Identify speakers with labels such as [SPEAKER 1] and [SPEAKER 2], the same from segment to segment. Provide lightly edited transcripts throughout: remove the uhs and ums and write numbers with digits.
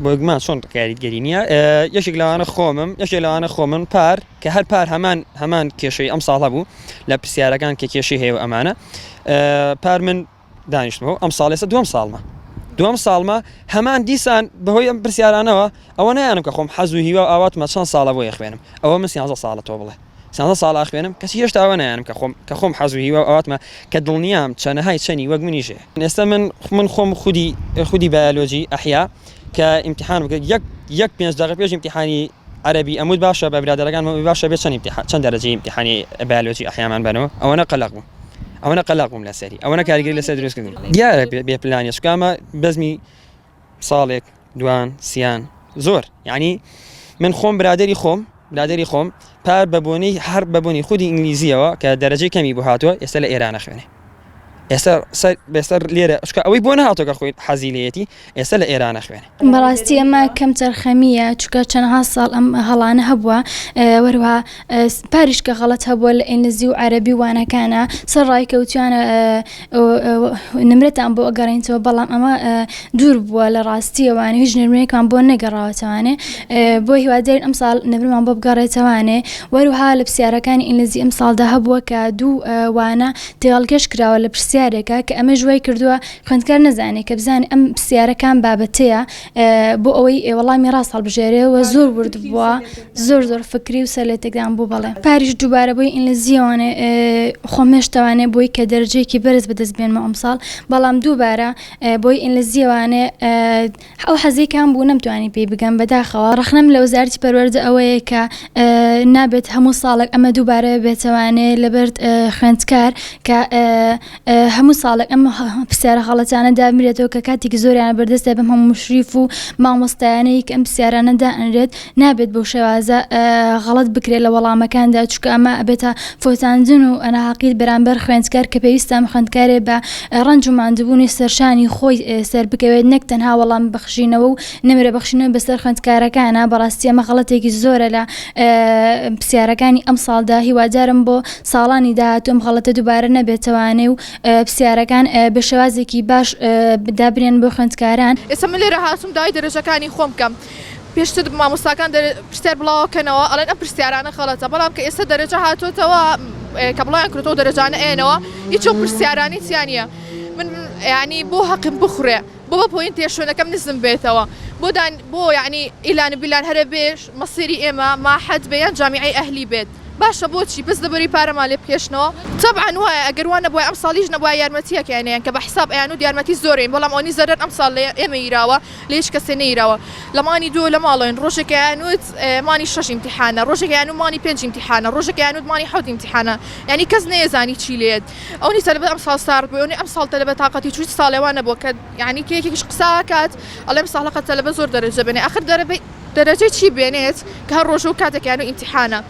[SPEAKER 1] بۆگمان چۆن کاریگەری نییە یەکێک لەوانە خۆمم یەکێک لەوانە خۆمن پار کە هەر پار هەمان هەمان کێشەی ئەم ساڵە بوو لە پرسیارەکان کە کێشەی هەیە و ئەمانە پار من دانیشتمەوە ئەم ساڵ ئێستا دووەم ساڵمە دووەم ساڵمە هەمان دیسان بەهۆی ئەم پرسیارانەوە ئەوە نایانم کە خۆم حەز و هیوا و ئاواتمە چەند ساڵە بۆ یەخوێنم ئەوە من سیانزە ساڵە تۆ بڵێ سیانزە ساڵ ئەخوێنم کەچی هێشتا ئەوە نایانم کە خۆم کە خۆم حەز و هیوا و ئاواتمە کە دڵنیام چەنەهای چەنی وەک منیش هەیە ئێستا من من خۆم خودی خودی بایۆلۆجی ئەحیا کە ئیمتیحان بکە یەک یەک پێنج دەقە پێش ئیمتیحانی عەرەبی ئەموت باشە بە برادەرەکانم ئەموت باشە بێ چەند ئیمتیحان چەند دەرەجەی ئیمتیحانی بایۆلۆجی ئەحیامان بەنەوە ئەوەنە قەلەق بووم ئەوەنە قەلەق بووم لەسەری ئەوەنە کاریگەری لەسەر دروست کردم دیارە بێ پلانیە چونکە ئەمە بەزمی ساڵێک دوان سیان زۆر یعنی من خۆم برادری خۆم برادری خۆم پار بە بۆنەی هەر بە بۆنی خودی ئینگلیزیەوە کە دەرەجەی کەمی بۆ هاتووە ئێستا لە ئێرانە خوێنێ ئێستا سەر بێسەر لێرە چونکە ئەوەی بۆ نەهاتووە کە خۆی حەزی لێیەتی ئێستا لە ئێرانە خوێنێ.
[SPEAKER 2] بەڕاستی ئەمە کەم تەرخەمییە چونکە چەنەها ساڵ ئەم هەڵانە هەبووە وەروها پاریش کە غەڵەت هەبووە لە ئینگلیزی و عەرەبی و وانەکانە سەر ڕای کەوتویانە نمرەتان بۆ ئەگەڕێنتەوە بەڵام ئەمە دوور بووە لە ڕاستیەوانێ هیچ نمرەیەکمان بۆ نەگەڕاوەتەوانێ بۆ هیوادارین ئەمساڵ نمرەمان بۆ بگەڕێتەوانێ وەروها لە پرسیارەکانی ئینگلیزی ئەمساڵدا هەبووە کە دوو وانە تێهەڵکێش کراوە لە پرسیارێکا کە ئەمەش وای کردووە خوێندکار نەزانێ کە بزانێ ئەم پرسیارە کام بابەتەیە بۆ ئەوەی وەڵامی ڕاست هەڵبژێرێ و زۆر ورد بووە زۆر زۆر فکری و سەرلێتێکدان بوو بەڵێ پاریش دووبارە بۆی ئینگلیزیەوانێ خۆم هێشتەوانێ بۆی کە دەرەجەیەکی بەرز بەدەست بێنمە ئەمساڵ بەڵام دووبارە بۆی ئینگلیزیەوانێ ئەو حەزەی کام بوو نەمتوانی پێی بگەم بەداخەوە ڕەخنەم لە وەزارەتی پەروەردە ئەوەیە کە نابێت هەموو ساڵێک ئەمە دووبارە بێتەوانێ لەبەر خوێندکار کە هەموو ساڵێک ئەم پرسیارە غەڵەتانە دابنرێتەوە کە کاتێکی زۆریان بەردەستە بەم هەموو مشریف و مامۆستایانەی کە ئەم پرسیارانە دائەنرێت نابێت بەو شێوازە غەڵەت بکرێت لە وەڵامەکاندا چونکە ئەمە ئەبێتە فەوتاندن و ناهەقی بەرامبەر خوێندکار کە پێویستە ئەم خوێندکارێ بە ڕەنج و ماندووبوونی سەرشانی خۆی سەر بکەوێت نەک تەنها وەڵام بەخشینەوە و نمرە بەخشینەوە بەسەر خوێندکارەکانە بەڕاستی ئەمە غەڵەتێکی زۆرە لە پرسیارەکانی ئەمساڵدا هیوادارم بۆ ساڵانی داهاتوو ئەم غەڵەتە دووبارە نەبێتەوانێ و پرسیارەکان بە شێوازێکی باش دابنێن بۆ خوێندکاران.
[SPEAKER 3] ئێستا من لێرە هاتووم داوای دەرەجەکانی خۆم بکەم پێشتر مامۆستاکان پرسیار بڵاوەکەنەوە ئەڵێن ئەم پرسیارانە غەڵەتە بەڵام کە ئێستا دەرەجە هاتۆتەوە کە بڵاویان کردۆتەوە دەرەجانە ئەیەنەوە هیچ ئەو پرسیارانەی تیا نییە من یانی بۆ هەقم بخورێ بۆ بە پۆینتێ شوێنەکەم نزم بێتەوە بۆ دان بۆ یانی ئیلان و بیلان هەرە بێ مەسیری ئێمە ماحەد بێ یان جامیعەی ئەهلی بێت باشە بۆچی بەس لەبەری پارەمان لێ بکێشنەوە تەبعەن وایە ئەگەر وا نەبوایە ئەمساڵیش نەبوایە یارمەتیەکەیان ئەیان کە بە حساب ئەیانوت یارمەتی زۆرین بەڵام ئەوەنی زەرەر ئەمساڵ لە ئێمە یراوە لە هیچ کەسێ نەیراوە لە مانی دوو لە ماڵۆین ڕۆژێک ئەیانوت مانی شەش ئیمتیحانە ڕۆژێک ئەیانوت مانی پێنج ئیمتیحانە ڕۆژێک ئەیانوت مانی حەوت ئیمتیحانە یانی کەس نەیەزانی چی لێت ئەونی تەلەبە ئەمساڵ سارد بوو ئەونی ئەمساڵ تەلەبە تاقەتی چوو هیچ ساڵێ وا نەبووە کە یانی کە یەکێکیش قسە ئەکات ئەڵێ ئەمساڵ هەقە تەلەبە زۆر دەرەجە بێنێ ئاخر دەرەبەی دەرەجەی چی بێنێت کە هەر ڕۆژە و کاتێک ئەیانوت ئیمتیحانە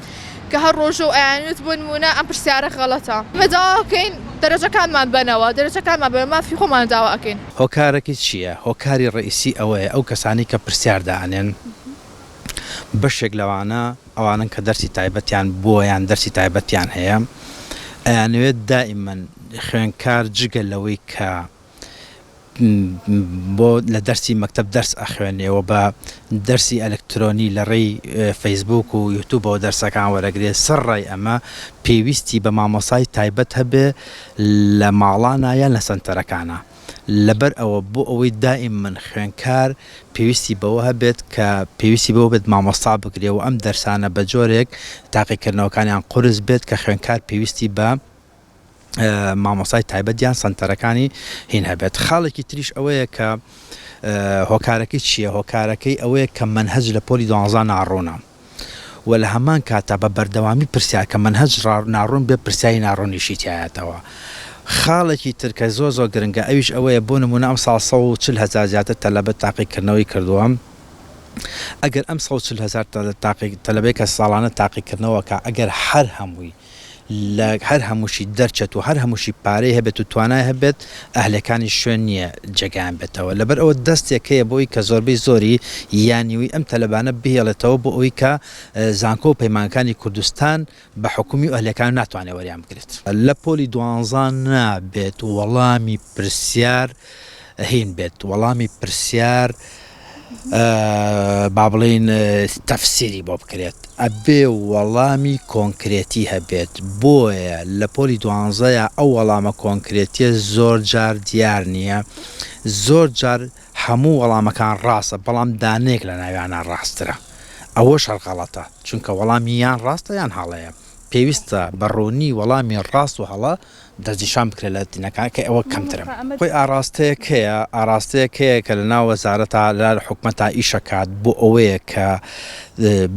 [SPEAKER 3] کە هەر ڕۆژە و ئەیانوت بۆ نموونە ئەم پرسیارە غەڵەتە ئێمە داوا ئەکەین دەرەجەکانمان بەنەوە دەرەجەکانمان بەنەوە مافی خۆمان داوا ئەکەین.
[SPEAKER 4] هۆکارەکەی چییە؟ هۆکاری ڕەئیسی ئەوەیە ئەو کەسانەی کە پرسیار دائەنێن بەشێک لەوانە ئەوانەن کە دەرسی تایبەتیان بووە یان دەرسی تایبەتیان هەیە ئەیانەوێت دائیمەن خوێندکار جگە لەوەی کە بۆ لە دەرسی مەکتەب دەرس ئەخوێنێ و بە دەرسی ئەلکترۆنی لە ڕێی فەیسبووک و یوتوبەوە دەرسەکان وەرەگرێ سەرڕای ئەمە پێویستی بە مامۆستای تایبەت هەبێ لە ماڵانا یان لە سەنتەرەکانا لەبەر ئەوە بۆ ئەوەی دائیمەن خوێنکار پێویستی بەوە هەبێت کە پێویستی بەوە بێت مامۆستا بگرێ و ئەم دەرسانە بە جۆرێک تاقیکردنەوەکانیان قورس بێت کە خوێنکار پێویستی بە مامۆستای تایبەت یان سەنتەرەکانی هین هەبێت خاڵێکی تریش ئەوەیە کە هۆکارەکەی چییە هۆکارەکەی ئەوەیە کە مەنهەج لە پۆلی دوانزا ناڕوونە و لە هەمان کاتا بە بەردەوامی پرسیار کە مەنهەج ناڕوون بێ پرسیاری ناڕوونیشی تایەتەوە خاڵێکی تر کە زۆر زۆر گرنگە ئەویش ئەوەیە بۆ نمونە ئەم ساڵ 140 هەزار زیاتر تەلەبە تاقیکردنەوەی کردووە ئەگەر ئەم 140 هەزار تەلەبەی کە ساڵانە تاقیکردنەوەکە ئەگەر هەر هەمووی لە هەر هەمووشی دەرچێت و هەر هەمووشی پارەی هەبێت و توانای هەبێت ئەهلەکانی شوێن نییە جێگایان بێتەوە لەبەر ئەوە دەستێک هەیە بۆی کە زۆربەی زۆری یان نیوەی ئەم تەلەبانە بهێڵێتەوە بۆ ئەوەی کە زانکۆ و پەیمانگەکانی کوردستان بە حکومی و ئەهلەکان ناتوانێت وەریان بگرێت. لە پۆلی دوانزا نابێت وەڵامی پرسیار هین بێت وەڵامی پرسیار. با بڵێین تەفسیری بۆ بکرێت ئەبێ وەڵامی کۆنکرێتی هەبێت بۆیە لە پۆلی دوانزەیا ئەو وەڵامە کۆنکرێتیە زۆر جار دیار نییە زۆر جار هەموو وەڵامەکان ڕاستە بەڵام دانەیەک لە ناویانە ڕاستترە ئەوەش هەر غەڵەتە چونکە وەڵامی یان ڕاستە یان هەڵەیە پێویستە بە ڕوونی وەڵامی ڕاست و هەڵە دەستنیشان بکرێت لە دینەکان کە ئەوە کەمترە. خۆی ئاڕاستەیەک هەیە، ئاڕاستەیەک هەیە کە لە ناو وەزارەتا لە حکومەتا ئیشەکات بۆ ئەوەیە کە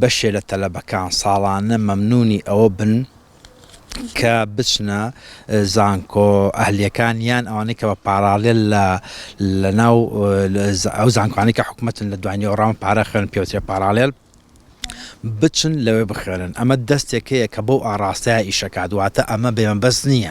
[SPEAKER 4] بەشێ لە تەلەبەکان ساڵانە مەمنونی ئەوە بن کە بچنە زانکۆ ئەهلیەکان یان ئەوانەی کە بە پاراڵێل لە لە ناو ئەو زانکۆانەی کە حکومەتن لە دوای نیوەڕان پارە خوێن پێوترێ پاراڵێل بچن لەوێ بخوێنن ئەمە دەستێک هەیە کە بەو ئاڕاستەیە ئیشەکات واتە ئەمە بێ مەبەست نییە.